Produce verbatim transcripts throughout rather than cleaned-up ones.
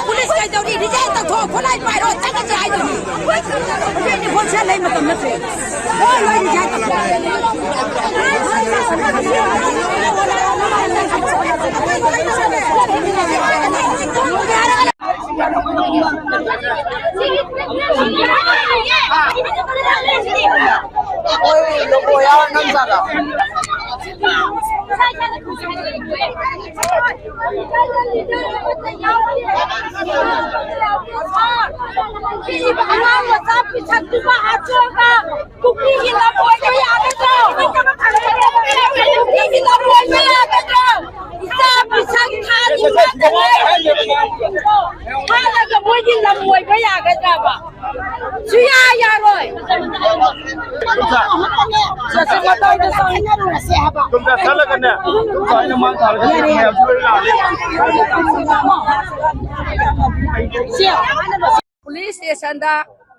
Police ꯀꯩꯗꯧꯔꯤ? Resign ꯇꯧꯊꯣꯛꯑꯣ, ꯈꯣꯠꯂꯥꯏ ꯄꯥꯏꯔꯣ, ꯆꯠꯂꯁꯤ ꯍꯥꯏꯗꯨꯅꯤ꯫ ꯍꯧꯖꯤꯛ ꯏꯟꯐꯣꯔꯃꯦꯁꯟ ꯂꯩ ꯃꯇꯝ ꯅꯠꯇ꯭ꯔꯦ꯫ ꯂꯣꯏ, ꯂꯣꯏ ꯔꯤꯖꯥꯏꯟ ꯇꯧꯊꯣꯛꯑꯣ꯫ ꯄꯤꯔꯤꯕ ꯑꯉꯥꯡ ꯃꯆꯥ ꯄꯤꯁꯛꯇꯨꯕꯨ ꯍꯥꯠꯇꯣꯛꯑꯒ ꯀꯨꯀꯤꯒꯤ ꯂꯝ ꯑꯣꯏꯕ ꯌꯥꯒꯗ꯭ꯔꯣ? ꯀꯨꯀꯤꯒꯤ ꯂꯝ ꯑꯣꯏꯕ ꯌꯥꯒꯗ꯭ꯔꯣ? ꯏꯆꯥ ꯄꯤꯁꯛ ꯊꯥ ꯅꯤꯄꯥꯟꯗ ꯉꯥꯏꯔꯤꯕ ꯍꯥꯠꯂꯒ ꯃꯣꯏꯒꯤ ꯂꯝ ꯑꯣꯏꯕ ꯌꯥꯒꯗ꯭ꯔꯕ? ꯁꯨꯌꯥ ꯌꯥꯔꯣꯏ꯫ ꯆꯠꯁꯤ ꯃꯇꯥꯏꯗ ꯆꯪꯉꯤ꯫ ꯁꯨꯝ ꯆꯠꯁꯜꯂꯒꯅꯦ, ꯁꯨꯝ ꯆꯠꯁꯜꯂꯒꯅꯦ, ꯁꯨꯝ ꯆꯠꯁꯜꯂꯒꯅꯦ꯫ ꯁꯦ, ꯄꯨꯂꯤꯁ ꯁ꯭ꯇꯦꯁꯟꯗ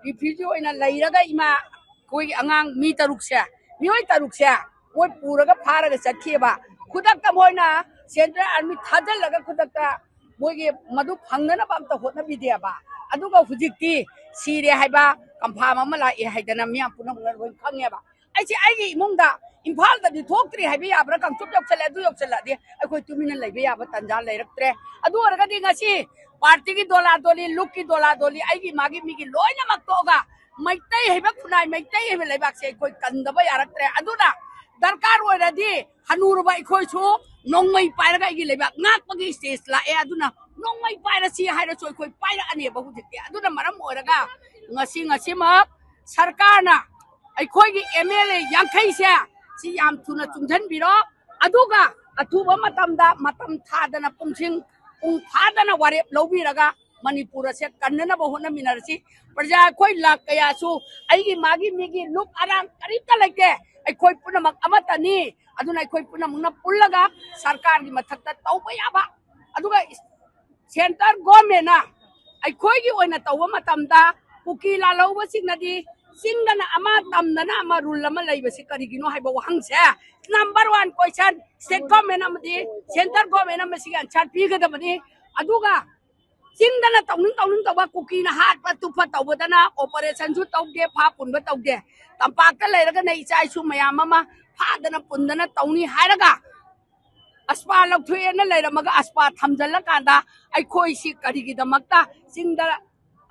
ꯔꯤꯐ꯭ꯌꯨꯖꯤ ꯑꯣꯏꯅ ꯂꯩꯔꯒ ꯏꯃꯥ, ꯑꯩꯈꯣꯏꯒꯤ ꯑꯉꯥꯡ ꯃꯤ ꯇꯔꯨꯛꯁꯦ, ꯃꯤꯑꯣꯏ ꯇꯔꯨꯛꯁꯦ ꯃꯣꯏ ꯄꯨꯔꯒ ꯐꯥꯔꯒ ꯆꯠꯈꯤꯑꯕ꯫ ꯈꯨꯗꯛꯇ ꯃꯣꯏꯅ ꯁꯦꯟꯇ꯭ꯔꯦꯜ ꯑꯥꯔꯃꯤ ꯊꯥꯖꯤꯜꯂꯒ ꯈꯨꯗꯛꯇ ꯃꯣꯏꯒꯤ ꯃꯗꯨ ꯐꯪꯅꯅꯕ ꯑꯝꯇ ꯍꯣꯠꯅꯕꯤꯗꯦꯕ꯫ ꯑꯗꯨꯒ ꯍꯧꯖꯤꯛꯇꯤ ꯁꯤꯔꯦ ꯍꯥꯏꯕ ꯀꯟꯐꯥꯝ ꯑꯃ ꯂꯥꯛꯑꯦ ꯍꯥꯏꯗꯅ ꯃꯤꯌꯥꯝ ꯄꯨꯝꯅꯃꯛꯅ ꯂꯣꯏ ꯈꯪꯉꯦꯕ꯫ ꯑꯩꯁꯦ ꯑꯩꯒꯤ ꯏꯃꯨꯡꯗ ꯏꯝꯐꯥꯜꯗꯗꯤ ꯊꯣꯛꯇ꯭ꯔꯤ ꯍꯥꯏꯕ ꯌꯥꯕ꯭ꯔꯥ? ꯀꯥꯡꯆꯨꯞ ꯌꯧꯁꯜꯂꯦ, ꯑꯗꯨ ꯌꯧꯁꯜꯂꯛꯑꯗꯤ ꯑꯩꯈꯣꯏ ꯇꯨꯃꯤꯟꯅ ꯂꯩꯕ ꯌꯥꯕ ꯇꯥꯟꯖꯥ ꯂꯩꯔꯛꯇ꯭ꯔꯦ꯫ ꯑꯗꯨ ꯑꯣꯏꯔꯒꯗꯤ ꯉꯁꯤ ꯄꯥꯔꯇꯤꯒꯤ ꯗꯣꯂꯥ ꯗꯣꯂꯤ, ꯂꯨꯛꯀꯤ ꯗꯣꯂꯥ ꯗꯣꯂꯤ, ꯑꯩꯒꯤ ꯃꯥꯒꯤ ꯃꯤꯒꯤ ꯂꯣꯏꯅꯃꯛ ꯇꯣꯛꯑꯒ ꯃꯩꯇꯩ ꯍꯥꯏꯕ ꯈꯨꯟꯅꯥꯏ, ꯃꯩꯇꯩ ꯍꯥꯏꯕ ꯂꯩꯕꯥꯛꯁꯦ ꯑꯩꯈꯣꯏ ꯀꯟꯗꯕ ꯌꯥꯔꯛꯇ꯭ꯔꯦ꯫ ꯑꯗꯨꯅ ꯗꯔꯀꯥꯔ ꯑꯣꯏꯔꯗꯤ ꯍꯅꯨꯔꯕ ꯑꯩꯈꯣꯏꯁꯨ ꯅꯣꯡꯃꯩ ꯄꯥꯏꯔꯒ ꯑꯩꯒꯤ ꯂꯩꯕꯥꯛ ꯉꯥꯛꯄꯒꯤ ꯁ꯭ꯇꯦꯖ ꯂꯥꯛꯑꯦ꯫ ꯑꯗꯨꯅ ꯅꯣꯡꯃꯩ ꯄꯥꯏꯔꯁꯤ ꯍꯥꯏꯔꯁꯨ ꯑꯩꯈꯣꯏ ꯄꯥꯏꯔꯛꯑꯅꯦꯕ ꯍꯧꯖꯤꯛꯇꯤ꯫ ꯑꯗꯨꯅ ꯃꯔꯝ ꯑꯣꯏꯔꯒ ꯉꯁꯤ ꯉꯁꯤꯃꯛ ꯁꯔꯀꯥꯔꯅ ꯑꯩꯈꯣꯏꯒꯤ ꯑꯦꯝ ꯑꯦꯜ ꯑꯦ ꯌꯥꯡꯈꯩꯁꯦ ꯁꯤ ꯌꯥꯝ ꯊꯨꯅ ꯆꯨꯡꯁꯤꯟꯕꯤꯔꯣ꯫ ꯑꯗꯨꯒ ꯑꯊꯨꯕ ꯃꯇꯝꯗ, ꯃꯇꯝ ꯊꯥꯗꯅ, ꯄꯨꯡꯁꯤꯡ ꯄꯨꯡ ꯐꯥꯗꯅ ꯋꯥꯔꯦꯞ ꯂꯧꯕꯤꯔꯒ ꯃꯅꯤꯄꯨꯔ ꯑꯁꯦ ꯀꯟꯅꯅꯕ ꯍꯣꯠꯅꯃꯤꯟꯅꯔꯁꯤ꯫ ꯄ꯭ꯔꯖꯥ ꯑꯩꯈꯣꯏ ꯂꯥꯛ ꯀꯌꯥꯁꯨ ꯑꯩꯒꯤ ꯃꯥꯒꯤ ꯃꯤꯒꯤ ꯂꯨꯞ ꯑꯔꯥꯡ ꯀꯔꯤꯝꯇ ꯂꯩꯇꯦ꯫ ꯑꯩꯈꯣꯏ ꯄꯨꯝꯅꯃꯛ ꯑꯃꯠꯇꯅꯤ꯫ ꯑꯗꯨꯅ ꯑꯩꯈꯣꯏ ꯄꯨꯝꯅꯃꯛꯅ ꯄꯨꯜꯂꯒ ꯁꯔꯀꯥꯔꯒꯤ ꯃꯊꯛꯇ ꯇꯧꯕ ꯌꯥꯕ, ꯑꯗꯨꯒ ꯁꯦꯟꯇꯔ ꯒꯣꯔꯃꯦꯟꯅ ꯑꯩꯈꯣꯏꯒꯤ ꯑꯣꯏꯅ ꯇꯧꯕ ꯃꯇꯝꯗ ꯀꯨꯀꯤ ꯂꯥꯜꯍꯧꯕꯁꯤꯡꯅꯗꯤ ꯆꯤꯡꯗꯅ ꯑꯃ, ꯇꯝꯗꯅ ꯑꯃ, ꯔꯨꯜ ꯑꯃ ꯂꯩꯕꯁꯤ ꯀꯔꯤꯒꯤꯅꯣ ꯍꯥꯏꯕ ꯋꯥꯍꯪꯁꯦ ꯅꯝꯕꯔ ꯋꯥꯟ ꯀꯣꯏꯁꯟ ꯁ꯭ꯇꯦꯠ ꯒꯣꯔꯃꯦꯟ ꯑꯃꯗꯤ ꯁꯦꯟꯇꯔ ꯒꯣꯔꯃꯦꯟ ꯑꯃ ꯁꯤꯒꯤ ꯑꯟꯁꯔ ꯄꯤꯒꯗꯕꯅꯤ꯫ ꯑꯗꯨꯒ ꯆꯤꯡꯗꯅ ꯇꯧꯅꯤꯡ ꯇꯧꯅꯤꯡ ꯇꯧꯕ, ꯀꯨꯀꯤꯅ ꯍꯥꯠꯄ ꯇꯨꯞꯄ ꯇꯧꯕꯗꯅ ꯑꯣꯄꯔꯦꯁꯟꯁꯨ ꯇꯧꯗꯦ, ꯐꯥ ꯄꯨꯟꯕ ꯇꯧꯗꯦ꯫ ꯇꯝꯄꯥꯛꯇ ꯂꯩꯔꯒꯅ ꯏꯆꯥ ꯏꯁꯨ ꯃꯌꯥꯝ ꯑꯃ ꯐꯥꯗꯅ ꯄꯨꯟꯗꯅ ꯇꯧꯅꯤ ꯍꯥꯏꯔꯒ ꯑꯁꯄꯥ ꯂꯧꯊꯣꯛꯑꯦꯅ ꯂꯩꯔꯝꯃꯒ ꯑꯁꯄꯥ ꯊꯝꯖꯤꯜꯂꯀꯥꯟꯗ ꯑꯩꯈꯣꯏꯁꯤ ꯀꯔꯤꯒꯤꯗꯃꯛꯇ ꯆꯤꯡꯗ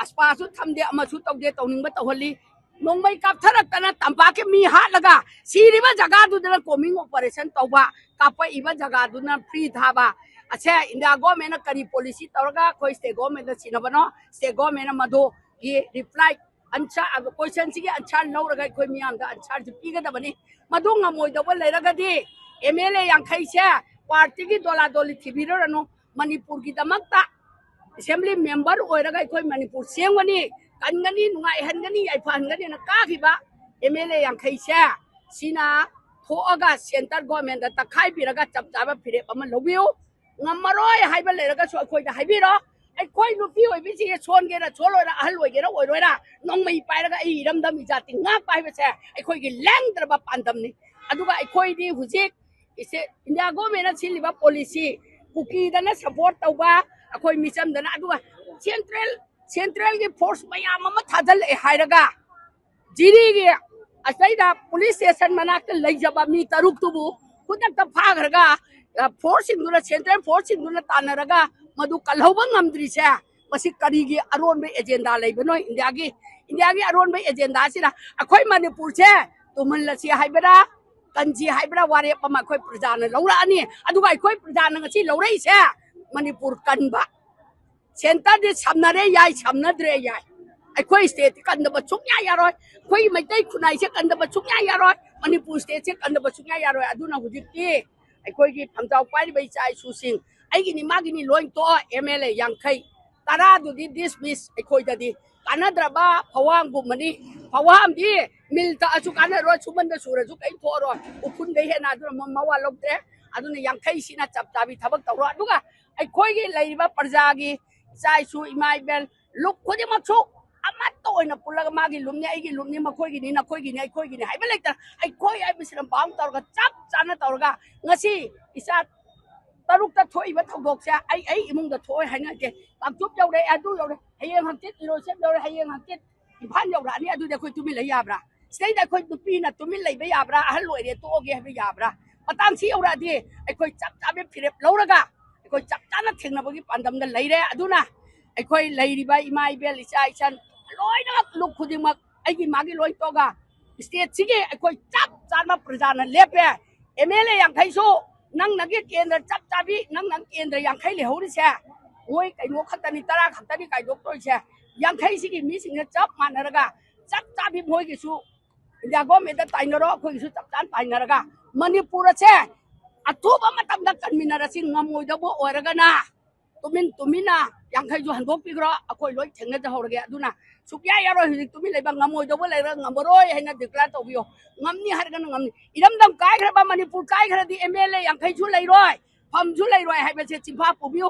ꯑꯁꯄꯥꯁꯨ ꯊꯝꯗꯦ, ꯑꯃꯁꯨ ꯇꯧꯗꯦ, ꯇꯧꯅꯤꯡꯕ ꯇꯧꯍꯜꯂꯤ? ꯅꯣꯡꯃꯩ ꯀꯥꯞꯊꯔꯛꯇꯅ ꯇꯝꯄꯥꯛꯀꯤ ꯃꯤ ꯍꯥꯠꯂꯒ ꯁꯤꯔꯤꯕ ꯖꯒꯥꯗꯨꯗꯅ ꯀꯣꯃꯤꯡ ꯑꯣꯄꯔꯦꯁꯟ ꯇꯧꯕ, ꯀꯥꯞꯄꯛꯏꯕ ꯖꯒꯥꯗꯨꯅ ꯐ꯭ꯔꯤ ꯊꯥꯕ꯫ ꯑꯁꯦ ꯏꯟꯗꯤꯌꯥ ꯒꯣꯔꯃꯦꯟꯅ ꯀꯔꯤ ꯄꯣꯂꯤꯁꯤ ꯇꯧꯔꯒ ꯑꯩꯈꯣꯏ ꯁ꯭ꯇꯦꯠ ꯒꯣꯔꯃꯦꯟꯗ ꯁꯤꯟꯅꯕꯅꯣ? ꯁ꯭ꯇꯦꯠ ꯒꯣꯔꯃꯦꯟꯅ ꯃꯗꯨꯒꯤ ꯔꯤꯄ꯭ꯂꯥꯏ ꯑꯟꯁꯔ, ꯀꯣꯏꯁꯟꯁꯤꯒꯤ ꯑꯟꯁꯔ ꯂꯧꯔꯒ ꯑꯩꯈꯣꯏ ꯃꯤꯌꯥꯝꯗ ꯑꯟꯁꯔꯁꯤ ꯄꯤꯒꯗꯕꯅꯤ꯫ ꯃꯗꯨ ꯉꯝꯃꯣꯏꯗꯧꯕ ꯂꯩꯔꯒꯗꯤ ꯑꯦꯝ ꯑꯦꯜ ꯑꯦ ꯌꯥꯡꯈꯩꯁꯦ ꯄꯥꯔꯇꯤꯒꯤ ꯗꯣꯂꯥ ꯗꯣꯂꯤ ꯊꯤꯕꯤꯔꯨꯔꯅꯨ꯫ ꯃꯅꯤꯄꯨꯔꯒꯤꯗꯃꯛꯇ ꯑꯦꯁꯦꯝꯕ꯭ꯂꯤ ꯃꯦꯝꯕꯔ ꯑꯣꯏꯔꯒ ꯑꯩꯈꯣꯏ ꯃꯅꯤꯄꯨꯔ ꯁꯦꯝꯒꯅꯤ, ꯀꯟꯒꯅꯤ, ꯅꯨꯡꯉꯥꯏꯍꯟꯒꯅꯤ, ꯌꯥꯏꯐꯍꯟꯒꯅꯤꯅ ꯀꯥꯈꯤꯕ ꯑꯦꯝ ꯑꯦꯜ ꯑꯦ ꯌꯥꯡꯈꯩꯁꯦ ꯁꯤꯅ ꯊꯣꯛꯑꯒ ꯁꯦꯟꯇꯔ ꯒꯣꯔꯃꯦꯟꯗ ꯇꯛꯈꯥꯏꯕꯤꯔꯒ ꯆꯞ ꯆꯥꯕ ꯐꯤꯔꯦꯞ ꯑꯃ ꯂꯧꯕꯤꯌꯨ꯫ ꯉꯝꯃꯔꯣꯏ ꯍꯥꯏꯕ ꯂꯩꯔꯒꯁꯨ ꯑꯩꯈꯣꯏꯗ ꯍꯥꯏꯕꯤꯔꯣ꯫ ꯑꯩꯈꯣꯏ ꯅꯨꯄꯤ ꯑꯣꯏꯕꯤꯁꯤꯡꯁꯦ ꯁꯣꯟꯒꯦꯔꯥ ꯁꯣꯜꯂꯣꯏꯔꯥ, ꯑꯍꯜ ꯑꯣꯏꯒꯦꯔꯥ ꯑꯣꯏꯔꯣꯏꯔꯥ, ꯅꯣꯡꯃꯩ ꯄꯥꯏꯔꯒ ꯑꯩ ꯏꯔꯝꯗꯝ ꯏꯖꯥꯇꯤ ꯉꯥꯛꯄ ꯍꯥꯏꯕꯁꯦ ꯑꯩꯈꯣꯏꯒꯤ ꯂꯦꯡꯗ꯭ꯔꯕ ꯄꯥꯟꯗꯝꯅꯤ꯫ ꯑꯗꯨꯒ ꯑꯩꯈꯣꯏꯗꯤ ꯍꯧꯖꯤꯛ ꯏꯁꯦ ꯏꯟꯗꯤꯌꯥ ꯒꯣꯔꯃꯦꯟꯅ ꯁꯤꯜꯂꯤꯕ ꯄꯣꯂꯤꯁꯤ, ꯀꯨꯀꯤꯗꯅ ꯁꯄꯣꯔꯠ ꯇꯧꯕ, ꯑꯩꯈꯣꯏ ꯃꯤꯆꯝꯗꯅ, ꯑꯗꯨꯒ ꯁꯦꯟꯇ꯭ꯔꯦꯜ, ꯁꯦꯟꯇ꯭ꯔꯦꯜꯒꯤ ꯐꯣꯔꯁ ꯃꯌꯥꯝ ꯑꯃ ꯊꯥꯖꯤꯜꯂꯛꯑꯦ ꯍꯥꯏꯔꯒ ꯖꯤꯔꯤꯒꯤ ꯑꯁꯩꯗ ꯄꯨꯂꯤꯁ ꯁ꯭ꯇꯦꯁꯟ ꯃꯅꯥꯛꯇ ꯂꯩꯖꯕ ꯃꯤ ꯇꯔꯨꯛꯇꯨꯕꯨ ꯈꯨꯗꯛꯇ ꯐꯥꯈ꯭ꯔꯒ, ꯑ, ꯐꯣꯔꯁꯁꯤꯡꯗꯨꯅ, ꯁꯦꯟꯇ꯭ꯔꯦꯜ ꯐꯣꯔꯁꯁꯤꯡꯗꯨꯅ ꯇꯥꯟꯅꯔꯒ ꯃꯗꯨ ꯀꯜꯍꯧꯕ ꯉꯝꯗ꯭ꯔꯤꯁꯦ, ꯃꯁꯤ ꯀꯔꯤꯒꯤ ꯑꯔꯣꯟꯕ ꯑꯦꯖꯦꯟꯗꯥ ꯂꯩꯕꯅꯣ? ꯏꯟꯗꯤꯌꯥꯒꯤ, ꯏꯟꯗꯤꯌꯥꯒꯤ ꯑꯔꯣꯟꯕ ꯑꯦꯖꯦꯟꯗꯥꯁꯤꯅ ꯑꯩꯈꯣꯏ ꯃꯅꯤꯄꯨꯔꯁꯦ ꯇꯨꯝꯍꯜꯂꯁꯤ ꯍꯥꯏꯕꯔꯥ, ꯀꯟꯁꯤ ꯍꯥꯏꯕ꯭ꯔꯥ ꯋꯥꯔꯦꯞ ꯑꯃ ꯑꯩꯈꯣꯏ ꯄ꯭ꯔꯖꯥꯅ ꯂꯧꯔꯛꯑꯅꯤ꯫ ꯑꯗꯨꯒ ꯑꯩꯈꯣꯏ ꯄ꯭ꯔꯖꯥꯅ ꯉꯁꯤ ꯂꯧꯔꯛꯏꯁꯦ ꯃꯅꯤꯄꯨꯔ ꯀꯟꯕ꯫ ꯁꯦꯟꯇꯔꯗꯤ ꯁꯝꯅꯔꯦ ꯌꯥꯏ, ꯁꯝꯅꯗ꯭ꯔꯦ ꯌꯥꯏ, ꯑꯩꯈꯣꯏ ꯁ꯭ꯇꯦꯠꯇꯤ ꯀꯟꯗꯕ ꯁꯨꯡꯌꯥ ꯌꯥꯔꯣꯏ꯫ ꯑꯩꯈꯣꯏꯒꯤ ꯃꯩꯇꯩ ꯈꯨꯟꯅꯥꯏꯁꯦ ꯀꯟꯗꯕ ꯁꯨꯡꯌꯥ ꯌꯥꯔꯣꯏ꯫ ꯃꯅꯤꯄꯨꯔ ꯁ꯭ꯇꯦꯠꯁꯦ ꯀꯟꯗꯕ ꯁꯨꯡꯌꯥ ꯌꯥꯔꯣꯏ꯫ ꯑꯗꯨꯅ ꯍꯧꯖꯤꯛꯇꯤ ꯑꯩꯈꯣꯏꯒꯤ ꯐꯝꯖꯥꯎ ꯄꯥꯏꯔꯤꯕ ꯏꯆꯥ ꯏꯁꯨꯁꯤꯡ, ꯑꯩꯒꯤꯅꯤ ꯃꯥꯒꯤꯅꯤ ꯂꯣꯏ ꯇꯣꯛꯑꯣ꯫ ꯑꯦꯝ ꯑꯦꯜ ꯑꯦ ꯌꯥꯡꯈꯩ, ꯇꯔꯥꯗꯨꯗꯤ ꯗꯤꯁꯃꯤꯁ꯫ ꯑꯩꯈꯣꯏꯗꯗꯤ ꯀꯥꯟꯅꯗ꯭ꯔꯕ ꯐꯋꯥꯝꯒꯨꯝꯕꯅꯤ꯫ ꯐꯋꯥꯝꯗꯤ ꯃꯤꯜ ꯇꯛꯑꯁꯨ ꯀꯥꯟꯅꯔꯣꯏ, ꯁꯨꯃꯟꯗ ꯁꯨꯔꯁꯨ ꯀꯩꯝ ꯊꯣꯛꯑꯔꯣꯏ, ꯎꯐꯨꯟꯗꯩ ꯍꯦꯟꯅ꯫ ꯑꯗꯨꯅ ꯃ-, ꯃꯋꯥ ꯂꯧꯗ꯭ꯔꯦ꯫ ꯑꯗꯨꯅ ꯌꯥꯡꯈꯩꯁꯤꯅ ꯆꯞ ꯆꯥꯕꯤ ꯊꯕꯛ ꯇꯧꯔꯣ꯫ ꯑꯗꯨꯒ ꯑꯩꯈꯣꯏꯒꯤ ꯂꯩꯔꯤꯕ ꯄ꯭ꯔꯖꯥꯒꯤ ꯏꯆꯥ ꯏꯁꯨ, ꯏꯃꯥ ꯏꯕꯦꯜ, ꯂꯨꯞ ꯈꯨꯗꯤꯡꯃꯛꯁꯨ ꯑꯃꯠꯇ ꯑꯣꯏꯅ ꯄꯨꯜꯂꯒ, ꯃꯥꯒꯤ ꯂꯨꯞꯅꯤ, ꯑꯩꯒꯤ ꯂꯨꯞꯅꯤ, ꯃꯈꯣꯏꯒꯤꯅꯤ, ꯅꯈꯣꯏꯒꯤꯅꯤ, ꯑꯩꯈꯣꯏꯒꯤꯅꯤ ꯍꯥꯏꯕ ꯂꯩꯇꯅ, ꯑꯩꯈꯣꯏ ꯍꯥꯏꯕꯁꯤꯅ ꯕꯥꯎꯟ ꯇꯧꯔꯒ, ꯆꯞ ꯆꯥꯅ ꯇꯧꯔꯒ, ꯉꯁꯤ ꯏꯆꯥ ꯇꯔꯨꯛꯇ ꯊꯣꯛꯏꯕ ꯊꯧꯗꯣꯛꯁꯦ ꯑꯩ, ꯑꯩ ꯏꯃꯨꯡꯗ ꯊꯣꯛꯑꯣꯏ ꯍꯥꯏꯅꯗꯦ꯫ ꯀꯥꯡꯆꯨꯞ ꯌꯧꯔꯦ, ꯑꯗꯨ ꯌꯧꯔꯦ, ꯍꯌꯦꯡ ꯍꯪꯆꯤꯠ ꯏꯔꯣꯏꯁꯦꯝ ꯌꯧꯔꯦ, ꯍꯌꯦꯡ ꯍꯪꯆꯤꯠ ꯏꯝꯐꯥꯜ ꯌꯧꯔꯛꯑꯅꯤ꯫ ꯑꯗꯨꯗꯤ ꯑꯩꯈꯣꯏ ꯇꯨꯃꯤꯟ ꯂꯩ ꯌꯥꯕ꯭ꯔꯥ? ꯁꯤꯗꯩꯗ ꯑꯩꯈꯣꯏ ꯅꯨꯄꯤꯅ ꯇꯨꯃꯤꯟ ꯂꯩꯕ ꯌꯥꯕ꯭ꯔꯥ? ꯑꯍꯜ ꯑꯣꯏꯔꯦ, ꯇꯣꯛꯑꯒꯦ ꯍꯥꯏꯕ ꯌꯥꯕ꯭ꯔꯥ? ꯃꯇꯥꯡꯁꯤ ꯌꯧꯔꯛꯑꯗꯤ ꯑꯩꯈꯣꯏ ꯆꯞ ꯆꯥꯕꯤ ꯐꯤꯔꯦꯞ ꯂꯧꯔꯒ ꯑꯩꯈꯣꯏ ꯆꯞ ꯆꯥꯅ ꯊꯦꯡꯅꯕꯒꯤ ꯄꯥꯟꯗꯝꯗ ꯂꯩꯔꯦ꯫ ꯑꯗꯨꯅ ꯑꯩꯈꯣꯏ ꯂꯩꯔꯤꯕ ꯏꯃꯥ ꯏꯕꯦꯜ, ꯏꯆꯥ ꯏꯆꯟ ꯂꯣꯏꯅꯃꯛ, ꯂꯨꯞ ꯈꯨꯗꯤꯡꯃꯛ ꯑꯩꯒꯤ ꯃꯥꯒꯤ ꯂꯣꯏ ꯇꯣꯛꯑꯒ ꯁ꯭ꯇꯦꯠꯁꯤꯒꯤ ꯑꯩꯈꯣꯏ ꯆꯞ ꯆꯥꯅ ꯄ꯭ꯔꯖꯥꯅ ꯂꯦꯞꯄꯦ꯫ ꯑꯦꯝ ꯑꯦꯜ ꯑꯦ ꯌꯥꯡꯈꯩꯁꯨ ꯅꯪ ꯅꯪꯒꯤ ꯀꯦꯟꯗ꯭ꯔ ꯆꯞ ꯆꯥꯕꯤ, ꯅꯪ ꯅꯪ ꯀꯦꯟꯗ꯭ꯔ ꯌꯥꯡꯈꯩ ꯂꯩꯍꯧꯔꯤꯁꯦ ꯃꯣꯏ ꯀꯩꯅꯣ ꯈꯛꯇꯅꯤ, ꯇꯔꯥ ꯈꯛꯇꯅꯤ ꯀꯥꯏꯗꯣꯛꯇꯣꯏꯁꯦ꯫ ꯌꯥꯡꯈꯩꯁꯤꯒꯤ ꯃꯤꯁꯤꯡꯁꯦ ꯆꯞ ꯃꯥꯟꯅꯔꯒ, ꯆꯞ ꯆꯥꯕꯤ ꯃꯣꯏꯒꯤꯁꯨ ꯏꯟꯗꯤꯌꯥ ꯒꯣꯔꯃꯦꯟꯗ ꯇꯥꯏꯅꯔꯣ, ꯑꯩꯈꯣꯏꯒꯤꯁꯨ ꯆꯞ ꯆꯥꯅ ꯇꯥꯏꯅꯔꯒ, ꯃꯅꯤꯄꯨꯔ ꯑꯁꯦ ꯑꯊꯨꯕ ꯃꯇꯝꯗ ꯀꯟꯃꯤꯟꯅꯔꯁꯤ꯫ ꯉꯝꯃꯣꯏꯗꯧꯕ ꯑꯣꯏꯔꯒꯅ ꯇꯨꯃꯤꯟ ꯇꯨꯃꯤꯟꯅ ꯌꯥꯡꯈꯩꯁꯨ ꯍꯟꯗꯣꯛꯄꯤꯈ꯭ꯔꯣ, ꯑꯩꯈꯣꯏ ꯂꯣꯏ ꯊꯦꯡꯅꯖꯍꯧꯔꯒꯦ꯫ ꯑꯗꯨꯅ ꯁꯨꯛꯌꯥ ꯌꯥꯔꯣꯏ꯫ ꯍꯧꯖꯤꯛ ꯇꯨꯃꯤꯟ ꯂꯩꯕ, ꯉꯝꯃꯣꯏꯗꯧꯕ ꯂꯩꯔꯒ ꯉꯝꯃꯔꯣꯏ ꯍꯥꯏꯅ ꯗꯤꯀ꯭ꯂꯦꯌꯔ ꯇꯧꯕꯤꯌꯣ꯫ ꯉꯝꯅꯤ ꯍꯥꯏꯔꯒꯅ ꯉꯝꯅꯤ꯫ ꯏꯔꯝꯗꯝ ꯀꯥꯏꯈ꯭ꯔꯕ, ꯃꯅꯤꯄꯨꯔ ꯀꯥꯏꯈ꯭ꯔꯗꯤ ꯑꯦꯝ ꯑꯦꯜ ꯑꯦ ꯌꯥꯡꯈꯩꯁꯨ ꯂꯩꯔꯣꯏ, ꯐꯝꯁꯨ ꯂꯩꯔꯣꯏ ꯍꯥꯏꯕꯁꯦ ꯆꯤꯟꯐꯥ ꯄꯨꯕꯤꯌꯨ꯫